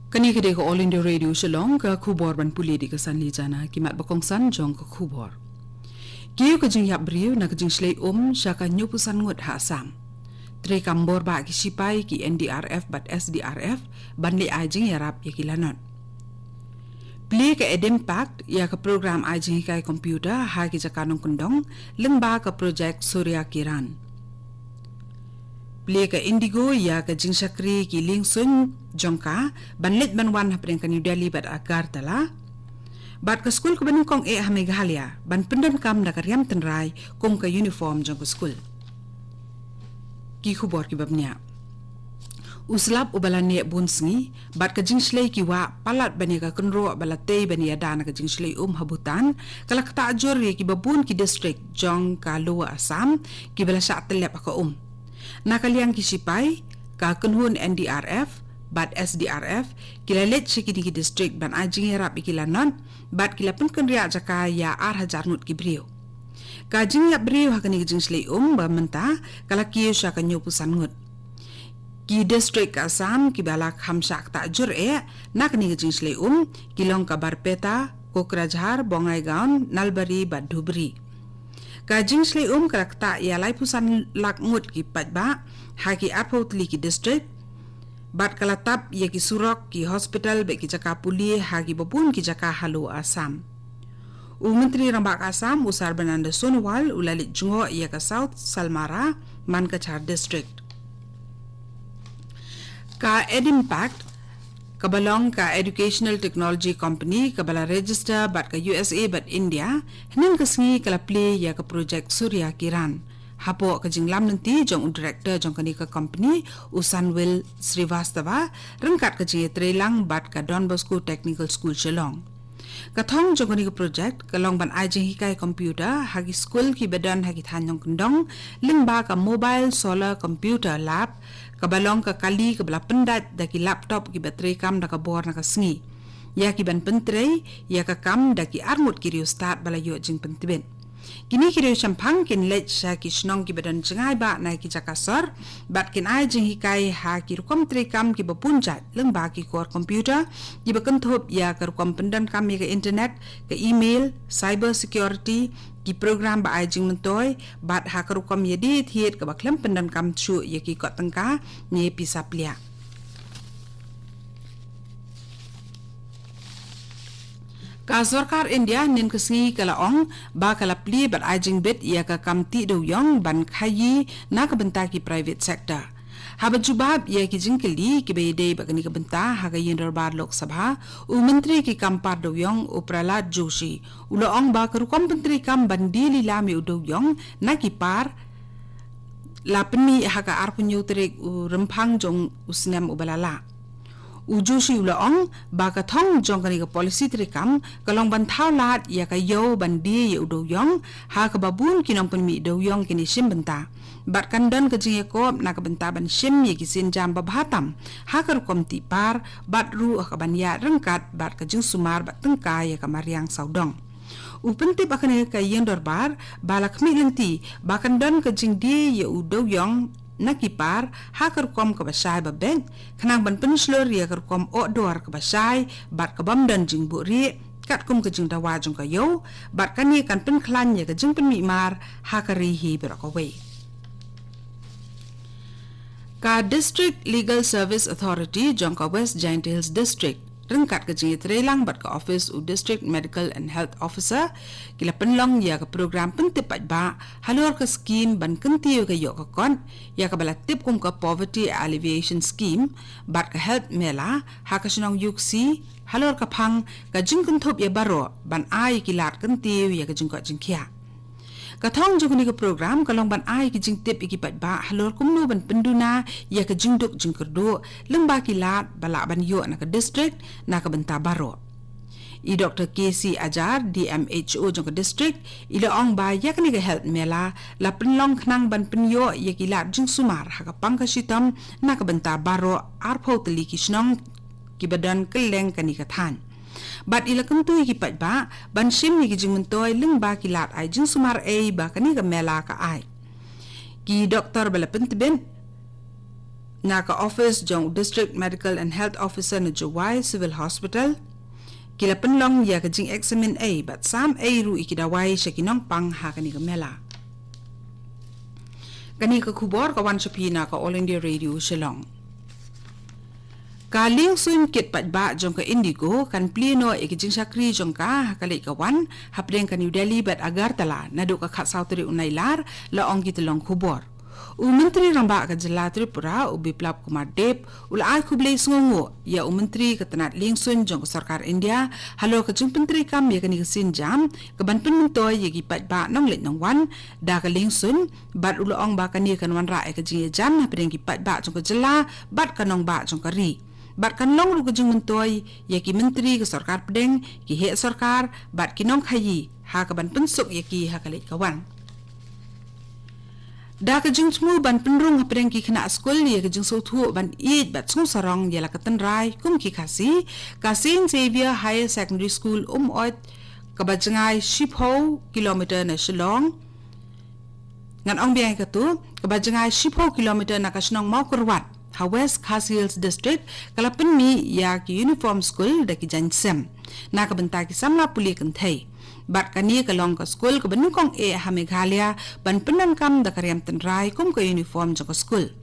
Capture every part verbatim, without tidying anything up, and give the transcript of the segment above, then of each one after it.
Kane ka dei ka All India Radio Shillong, ka khubor ban pule da ka Sanli Jana. Ki mat ba kongsan jong ka khubor. Kiew ka jingïap briew na ka jingshlei um sha ka hynñiewphew san ngut ha Assam. Treikam bor ba ki sipai ki N D R F bad S D R F ban leit ai jingïarap ïa ki lanot. Plie ka Edim Pact ïa ka program ai jinghikai computer ha ki jaka nongkyndong lyngba ka projek Surya Kiran. Plie ka Indigo ïa ka jingshakri ki liengsuiñ jong ka ban leit ban wan hapdeng ka New Delhi bad Agartala. Bad ka skul kaba nyngkong eh ha Meghalaya ban pyndonkam da ka riam tynrai kum ka uniform jong ka skul. Ki khubor kiba bniah. U slap uba la neh bun sngi bad ka jingshlei ki wah palat ban ïa ka kynroh ba la tei ban ïada na ka jingshlei um ha Bhutan ka la ktah jur ïa kiba bun ki distrik jong ka Lower Assam kiba la shah tyllep ha ka um. Na ka liang ki sipai, ka kynhun N D R F bad S D R F ki la leit sha kine ki distrik ban ai jingïarap ïa ki lanot bad ki la pynkynriah jaka ïa ar hajar ngut ki briew. Ka jingïap briew ha kane ka jingshlei um ba mynta ka la kiew sha ka hynñiewphew san ngut. Ki distrik ka Assam kiba la kham shah ktah jur eh na kane ka jingshlei um ki long ka Barpeta, Kokrajhar, Bongaigaon, Nalbari bad Dhubri. Ka jingshlei um ka la ktah ïa laiphew san lak ngut ki paidbah ha ki arphew tylli ki distrik bad ka la tap ïa ki surok, ki hospital bad ki jaka pule ha kiba bun ki jaka ha Lower Assam. U Myntri Rangbah ka Assam, u Sarbananda Sonowal, u la leit jngoh ïa ka South Salmara Mankachar District. Ka Edim Pact kaba long ka Educational Technology Company kaba la register bad ka U S A bad India, hynnin ka sngi ka la plie ïa ka projek Surya Kiran. Hapoh ka jinglam lynti jong u director jong kane ka company, u Sanwil Srivastava, ryngkat ka jingïatreilang bad ka Don Bosco Technical School Shillong. Ka thong jong kane ka projek ka long ban ai jinghikai computer ha ki skul kiba don ha ki thaiñ nongkyndong lyngba ka Mobile Solar Computer Lab, kaba long ka kali kaba la pyndait da ki laptop kiba treikam da ka bor na ka sngi ïa ki ban pyntrei ïa ka kam da ki arngut ki riewstad ba la ïoh jingpyntbit. Kine ki riewshemphang kin leit sha ki shnong kiba don jngai ba na ki jaka sor bad kin ai jinghikai ha ki rukom treikam kiba bun jait lyngba ki kor computer kiba kynthup ïa ka rukom pyndonkam ïa ka internet, ka email, cyber security, ki program ba ai jingmyntoi bad ha ka rukom ïadie thied kaba khlem pyndonkam shuh ïa ki kot tyngka ne pisa pliah. Ka sorkar India hynnin ka sngi ka la ong ba ka la plie bad ai jingbit ïa ka kam tih dewïong ban khaïi na ka bynta ki private sector. Haba jubab ïa ki jingkylli kiba ïadei bad kane ka bynta ha ka ïing dorbar Lok Sabha, u Myntri ki kam par dewïong, u Pralhad Joshi, u la ong ba ka rukom pyntreikam ban die lilam ïa u dewïong na ki par la pynmih ha ka arphew hynñiew tarik u Rymphang jong u snem uba la lah. U Joshi u la ong ba ka thong jong kane ka policy treikam ka long ban thaw lad ïa ka ïew ban die ïa u dewïong ha kaba bun ki nongpynmih dewïong kin ïashim bynta. Bad kan don ka jingïakob na ka bynta ban shim ïa ki sienjam babha tam ha ka rukom tih par bad ruh ha kaban ïaid ryngkat bad ka jingsumar bad tyngka ïa ka mariang sawdong. U pyntip ha kane ka ïing dorbar ba la khmih lynti ba kan don ka jingdie ïa u dewïong na ki par ha ka rukom kaba shai ba beit, khnang ban pynshlur ïa ka rukom ohdor kaba shai bad ka bym don jingbuhrieh katkum ka jingdawa jong ka ïew, bad kane kan pynkhlaiñ ïa ka jingpynmih mar ha ka ri hi baroh kawei. Ka District Legal Service Authority jong ka West Jaintia Hills District ryngkat ka jingïatreilang bad ka office u District Medical and Health Officer ki la pynlong ïa ka program pyntip paidbah halor ka skim ban kyntiew ka ïoh ka kot ïa kaba la tip kum ka Poverty Alleviation Scheme bad ka Health Mela ha ka shnong Iewksi halor ka phang ka jingkynthup ïa baroh ban ai ki lad kyntiew ïa ka jingkoit jingkhiah. Ka thong jong kane ka program ka long ban ai ki jingtip ïa ki paidbah halor kumno ban pynduna ïa ka jingduk jingkyrduh lyngba ki lad ba lah ban ïoh na ka district na ka bynta baroh. I Doktor K C Ajar, D M H O jong ka district, i la ong ba ïa kane ka Health Mela la pynlong khnang ban pynïoh ïa ki lad jingsumar ha ka pang ka shitom na ka bynta baroh arphew tylli ki shnong kiba don kylleng kane ka thaiñ. Bad i la kyntu ïa ki paidbah ban shim ïa ki jingmyntoi lyngba ki lad ai jingsumar ei ba kane ka mela ka ai. Ki doktor ba la pyntbit na ka office jong District Medical and Health Officer na Jowai Civil Hospital, ki la pynlong ïa ka jingexamine ei bad sam ei ruh ïa ki dawai sha ki nongpang ha kane ka mela. Kane ka khubor ka wan sha phi na ka All India Radio Shillong. Ka liengsuiñ kit paidbah jong ka INDIGO kan plie noh ïa ki jingshakri jong ka ha ka leit ka wan hapdeng ka New Delhi bad Agartala naduh ka khatsaw tarik u Nailar, la ong ki tyllong khubor. U Myntri Rangbah ka jylla Tripura, u Biplab Kumar Deb, u la ai khublei sngewnguh ïa u Myntri ka tnat liengsuiñ jong ka sorkar India halor ka jingpyntreikam ïa kane ka sienjam kaban pynmyntoi ïa ki paidbah nongleit nongwan da ka liengsuiñ, bad u la ong ba kane kan wanrah ïa ka jingïajan hapdeng ki paidbah jong ka jylla bad ka nongbah jong ka ri. Bad kan long ruh ka jingmyntoi ïa ki myntri ka sorkar pdeng, ki heh sorkar bad ki nongkhaïi ha kaban pynsuk ïa ki ha ka leit ka wan. Da ka jingthmu ban pynrung hapdeng ki khynnah skul ïa ka jingsngewthuh ban ïeit bad sngewsarong ïa la ka tynrai kum ki Khasi, ka Saint Xavier Higher Secondary School Umoit, kaba jngai shiphew kilometer na Shillong, ngan ong biang ïa katu, kaba jngai shiphew kilometer na ka shnong Mawkyrwat ha West Khasi Hills District, ka la pynmih ïa ki uniform skul da ki jaiñsem na ka bynta ki samla pule kynthei. Bad kane ka long ka skul kaba nyngkong eh ha Meghalaya ban pyndonkam da ka riam tynrai kum ka uniform jong ka skul.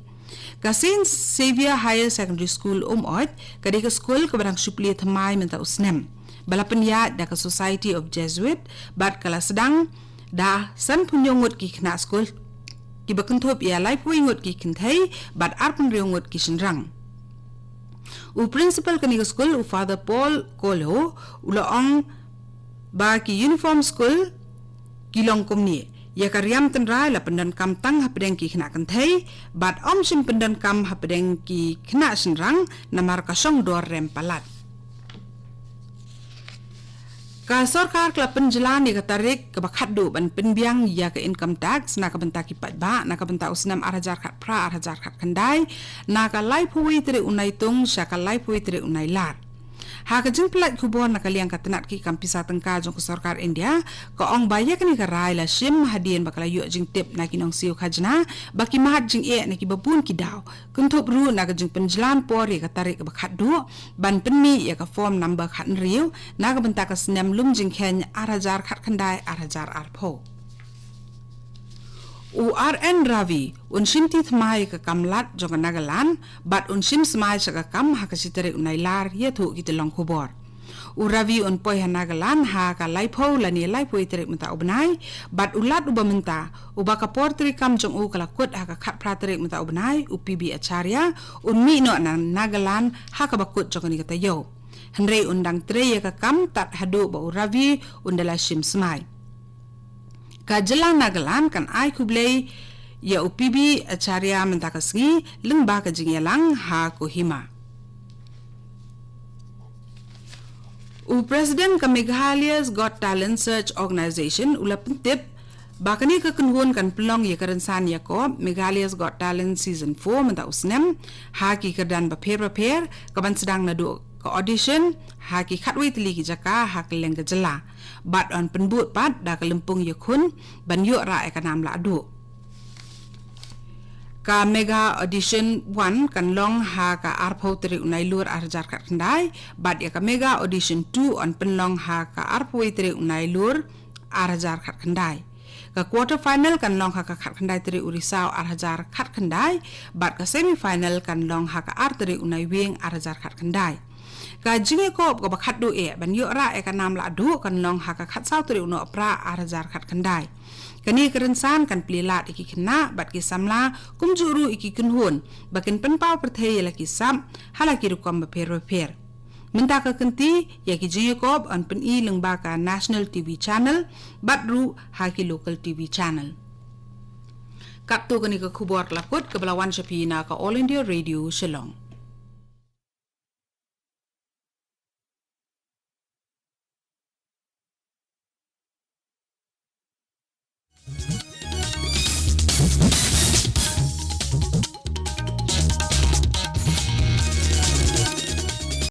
Ka Saint Xavier Higher Secondary School Umoit ka dei ka skul kaba dang shu plie thymmai mynta u snem, ba la pynïaid da ka Society of Jesuit, bad ka la sdang da sanphew hynñiew ngut ki khynnah skul, kiba kynthup ïa laiphew wei ngut ki kynthei bad arphew hynriew ngut ki shynrang. U principal kane ka skul, u Father Paul Kolo, u la ong ba ki uniform skul ki long kumne: ïa ka riam tynrai la pyndonkam tang hapdeng ki khynnah kynthei, bad ym shym pyndonkam hapdeng ki khynnah shynrang, namar ka shong dor rem palat. Ka sorkar ka la pynjlan ïa ka tarik kaba khatduh ban pynbiang ïa ka income tax na ka bynta ki paidbah na ka bynta u snem ar hajar khatphra ar hajar khatkhyndai, na ka laiphew wei tarik u Naitung sha ka laiphew wei tarik u Nailar. Ha ka jingpyllait khubor na ka liang ka tnat ki kam pisa tyngka jong ka sorkar India, ka ong ba ïa kane ka rai la shim hadien ba ka la ïoh jingtip na ki nongsiew khajna ba ki mad jingeh na kiba bun ki daw, kynthup ruh na ka jingpynjlan por ïa ka tarik kaba khatduh ban pynmih ïa ka form number khathynriew na ka bynta ka snem lum jingkheiñ ar hajar khatkhyndai ar hajar arphew. U R N Ravi un shim ti thymmai ïa ka kam lad jong ka Nagaland, bad un shim smai sha ka kam ha ka shi tarik u Nailar, ïathuh ki tyllong khubor. U Ravi un poi ha Nagaland ha ka laiphew lane laiphew wei tarik mynta u bnai, bad u lad uba mynta, uba ka por treikam jong u ka la kut ha ka khatphra tarik mynta u bnai, u P B Acharya, un mih noh na Nagaland ha kaba kut jong kane ka taïew. Hynrei un dang trei ïa ka kam tad haduh ba u Ravi un da la shim smai. Ka jylla Nagaland kan ai khublei ïa u P B Acharya mynta ka sngi lyngba ka jingïalang ha Kohima. U President ka Meghalaya's Got Talent Search Organisation u la pyntip ba kane ka kynhun kan pynlong ïa ka rynsan ïakob Meghalaya's Got Talent Season four mynta u snem ha ki kyrdan bapher bapher, kaban sdang naduh ka audition ha ki khatwei tylli ki jaka ha kylleng ka jylla, bad yn pynbud pat da ka lympung ïakhun ban ïoh rah ïa ka nam lahduh. Ka Mega Audition one kan long ha ka arphew tarik u Nailur ar hajar khatkhyndai, bad ïa ka Mega Audition two yn pynlong ha ka arphew wei tarik u Nailur ar hajar khatkhyndai. Ka quarter final kan long ha ka khatkhyndai tarik u Risaw ar hajar khatkhyndai, bad ka semi final kan long ha ka ar tarik u Naiwieng ar hajar khatkhyndai. Ka jingïakob kaba khatduh eh ban ïoh rah ïa ka nam lahduh kan long ha ka khatsaw tarik u Nohprah ar hajar khatkhyndai. Kane ka rynsan kan plie lad ïa ki khynnah bad ki samla, kumjuh ruh ïa ki kynhun, ba kin pynpaw pyrthei ïa la ki sap ha la ki rukom bapher bapher. Mynta ka kynti ïa ki jingïakob yn pyni lyngba ka National T V Channel bad ruh ha ki local T V channel. Katto kane ka khubor ka la kut kaba la wan sha phi na ka All India Radio Shillong.